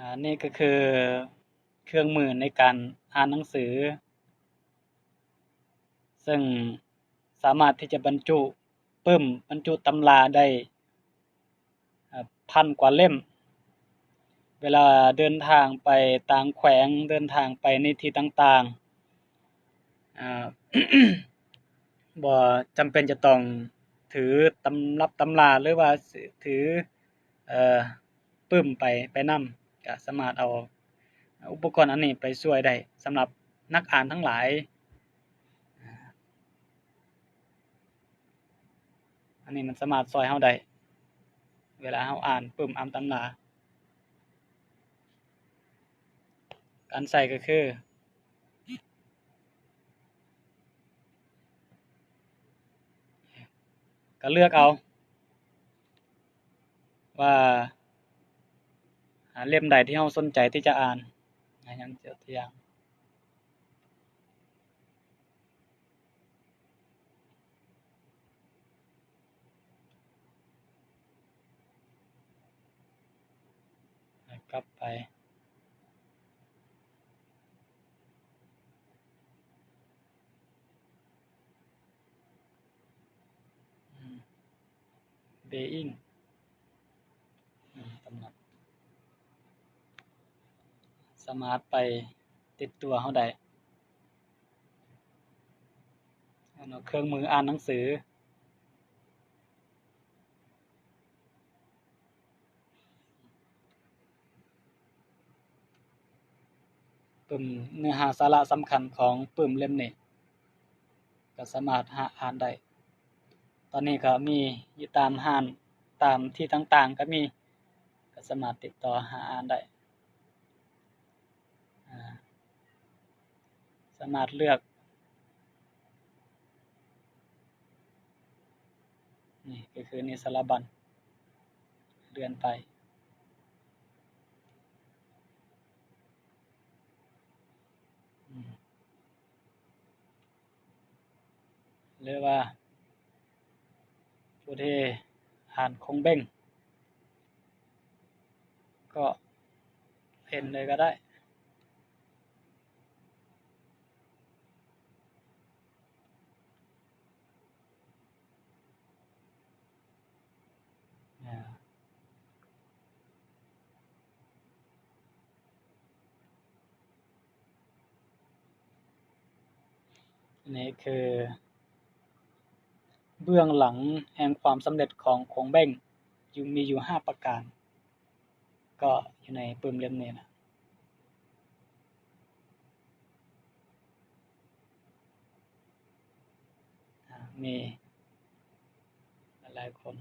ອາ ນີ້ກໍຄືເຄື່ອງມືໃນການອ່ານໜັງສື ເຊິ່ງສາມາດທີ່ຈະບັນຈຸປຶ້ມ, ບັນຈຸຕຳລາໄດ້ ອາ ພັນກວ່າເຫຼັ້ມ. ເວລາເດີນທາງໄປຕ່າງແຂວງ, ເດີນທາງໄປໃນທີ່ຕ່າງໆ ອາ ບໍ່ຈຳເປັນຈະຕ້ອງຖືຕຳລັບຕຳລາ ຫຼືວ່າຖື ເອີ ປຶ້ມໄປ, ໄປນຳ ກະສາມາດເອົາອຸປະກອນອັນນີ້ໄປຊ່ວຍໄດ້ ສຳລັບນັກອ່ານທັງຫຼາຍ. ອັນນີ້ມັນສາມາດຊ່ວຍເຮົາໄດ້ ເວລາເຮົາອ່ານປຶ້ມ ອ່ານຕຳລາ. ການໃຊ້ກໍຄື ກໍເລືອກເອົາວ່າ ອາ ເຫຼັ້ມໃດທີ່ເຮົາສົນໃຈທີ່ຈະອ່ານ. ອາ ຢ່າງຕົວຢ່າງ ກັບໄປ ອືມ ເບອິງ ອືມ ກຳນົດ ສາມາດໄປຕິດຕົວເຮົາໄດ້ ເນາະ ເຄື່ອງມືອ່ານໜັງສື. ປຶ້ມ ເນື້ອຫາສາລະສຳຄັນຂອງປຶ້ມເຫຼັ້ມນີ້ ກໍສາມາດຫາອ່ານໄດ້. ຕອນນີ້ກໍມີຢູ່ຕາມຮ້ານ ຕາມທີ່ຕ່າງໆກໍມີ ກໍສາມາດຕິດຕໍ່ຫາອ່ານໄດ້. ອາ ສາມາດເລືອກ ນີ້ກໍຄືນີ້ ສາລະບັນ ເລື່ອນໄປ ອືມ ຫຼືວ່າຜູ້ທີ່ອ່ານຄົງເບັງ ກໍເຫັນເລີຍກໍໄດ້. ອັນນີ້ຄືເບື້ອງຫຼັງແຫ່ງຄວາມສຳເລັດຂອງຄົງເບັງ ຢູ່ ມີຢູ່ຫ້າປະການ ກໍຢູ່ໃນປຶ້ມເຫຼັ້ມນີ້ນະ. ອາ ມີຫຼາຍໆຄົນ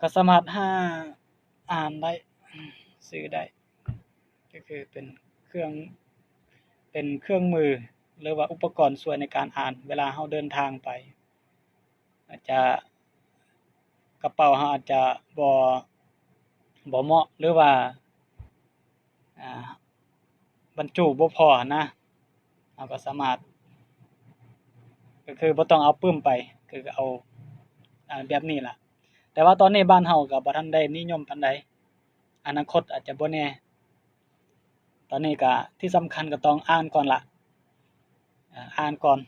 ກໍສາມາດຫາອ່ານໄດ້ ຊື້ໄດ້ ກໍຄືເປັນເຄື່ອງ ເປັນເຄື່ອງມື ຫຼືວ່າອຸປະກອນຊ່ວຍໃນການອ່ານ ເວລາເຮົາເດີນທາງໄປ ອາດຈະ ກະເປົາເຮົາອາດຈະບໍ່ ບໍ່ເໝາະ ຫຼືວ່າ ອາ ບັນຈຸບໍ່ພໍຫັ້ນນະ ເຮົາກໍສາມາດ ກໍຄືບໍ່ຕ້ອງເອົາປຶ້ມໄປ ຄືເອົາ ອາ ແບບນີ້ລະ. ແຕ່ວ່າຕອນນີ້ບ້ານເຮົາກໍບໍ່ທັນໄດ້ນິຍົມປານໃດ ອະນາຄົດອາດຈະບໍ່ແນ່. ຕອນນີ້ກະທີ່ສຳຄັນກໍຕ້ອງອ່ານກ່ອນລະ ອາ ອ່ານກ່ອນ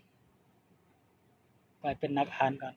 ໄວ້ເປັນນັກອ່ານກ່ອນ.